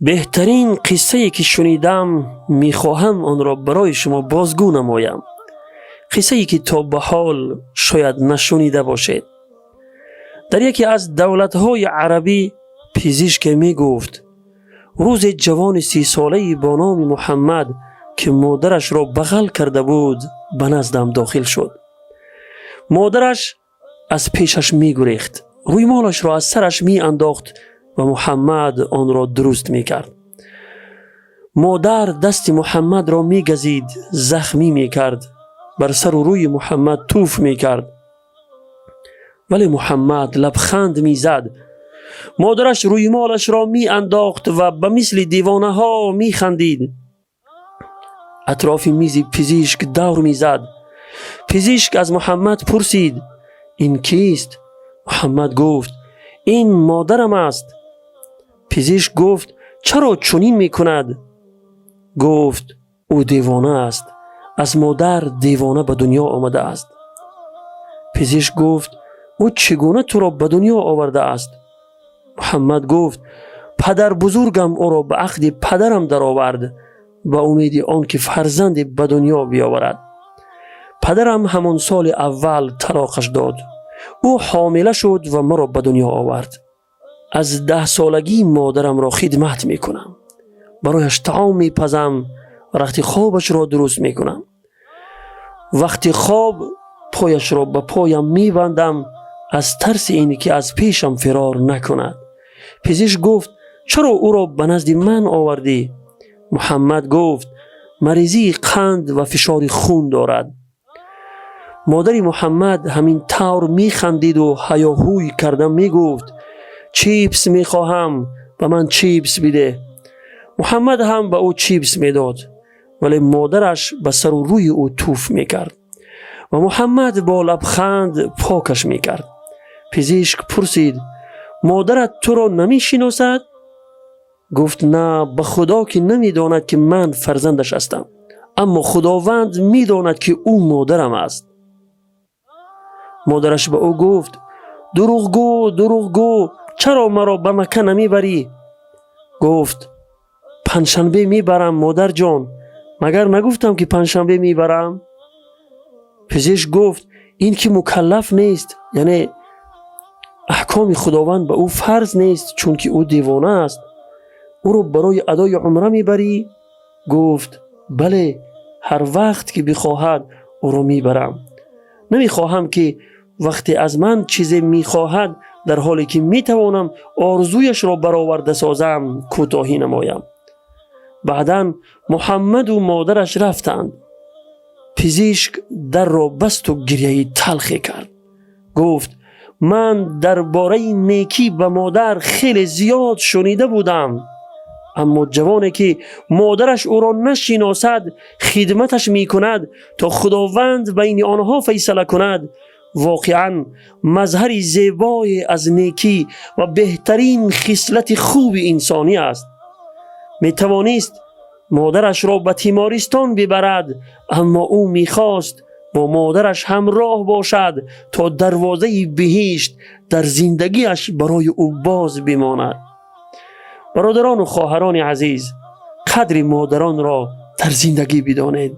Беҳтарин қиссае, ки шунидам, мехоҳам онро барои шумо бозгӯ намоям. Қиссае, ки то ба ҳол шояд нашунида бошед. Дар яке аз давлатҳои арабӣ пизишке мегуфт: рӯзе ҷавони 30-солае бо номи Муҳаммад, ки модарашро бағал карда буд, ба наздам дохил шуд. Модараш аз пешаш мегурехт, рӯймолашро аз сараш меандохт ва Муҳаммад онро дуруст мекард. Модар дасти Муҳаммадро мегазид, захмӣ мекард, бар сару рӯи Муҳаммад туф мекард, вале Муҳаммад лабханд мезад. Модараш рӯймолашро меандохт ва ба мисли девонаҳо механдид, атрофи мизи пизишк давр мезад. Пизишк аз Муҳаммад пурсид: «Ин кист?» Муҳаммад гуфт: «Ин модарам аст». Пизишк гуфт: «Чаро чунин мекунад?» Гуфт: «Ӯ девона аст, аз модар девона ба дунё омадааст». Пизишк гуфт: «Ӯ чӣ гуна туро ба дунё овардааст?» Муҳаммад гуфт: «Падарбузургам ӯро ба ақди падарам даровард, ба умеди он ки фарзанде ба дунё биёварад. Падарам ҳамон соли аввал талоқаш дод. Ӯ ҳомила шуд ва маро ба дунё овард. Аз 10-солагӣ модарамро хидмат мекунам, барояш таом мепазам, рахти хобашро дуруст мекунам. Вақти хоб пояшро ба поям мебандам, аз тарси ин ки аз пешам фирор накунад». Пизишк гуфт: «Чаро ӯро ба назди ман овардӣ?» Муҳаммад гуфт: «Маризии қанд ва фишори хун дорад». Модари Муҳаммад ҳамин тавр механдиду ҳаёҳӯй карда мегуфт: «Чипс мехоҳам, ба ман чипс бидеҳ». Муҳаммад ҳам ба ӯ чипс медод, вале модараш ба сару рӯи ӯ туф мекард ва Муҳаммад бо лабханд покаш мекард. Пизишк пурсид: «Модарат туро намешиносад?» Гуфт: «На, ба Худо, ки намедонад, ки ман фарзандаш ҳастам, аммо Худованд медонад, ки ӯ модарам аст». Модараш ба ӯ гуфт: «Дурӯғгӯ, дурӯғгӯ, чаро маро ба Макка намебарӣ?» Гуфт: «Панҷшанбе мебарам, модарҷон, магар нагуфтам, ки панҷшанбе мебарам?» Пизишк гуфт: «Ин ки мукаллаф нест, яъне аҳкоми Худованд ба ӯ фарз нест, чунки ӯ девона аст. Ӯро барои адои умра мебарӣ?» Гуфт: «Бале, ҳар вақт ки бихоҳад, ӯро мебарам. Намехоҳам, ки вақте аз ман чизе мехоҳад, дар ҳоле ки метавонам орзуяшро бароварда созам, кӯтоҳӣ намоям». Баъдан Муҳаммаду модараш рафтанд. Пизишк дарро басту гирьяи талхе кард. Гуфт: «Ман дар бораи некӣ ба модар хеле зиёд шунида будам, аммо ҷавоне, ки модараш ӯро нашиносад, хидматаш мекунад, то Худованд байни онҳо файсала кунад, воқеан мазҳари зебое аз некӣ ва беҳтарин хислати хуби инсонӣ аст. Метавонист модарашро ба тимористон бибарад, аммо ӯ мехост бо модараш ҳамроҳ бошад, то дарвозаи биҳишт дар зиндагиаш барои ӯ боз бимонад». Бародарону хоҳарони азиз, қадри модаронро дар зиндагӣ бидонед.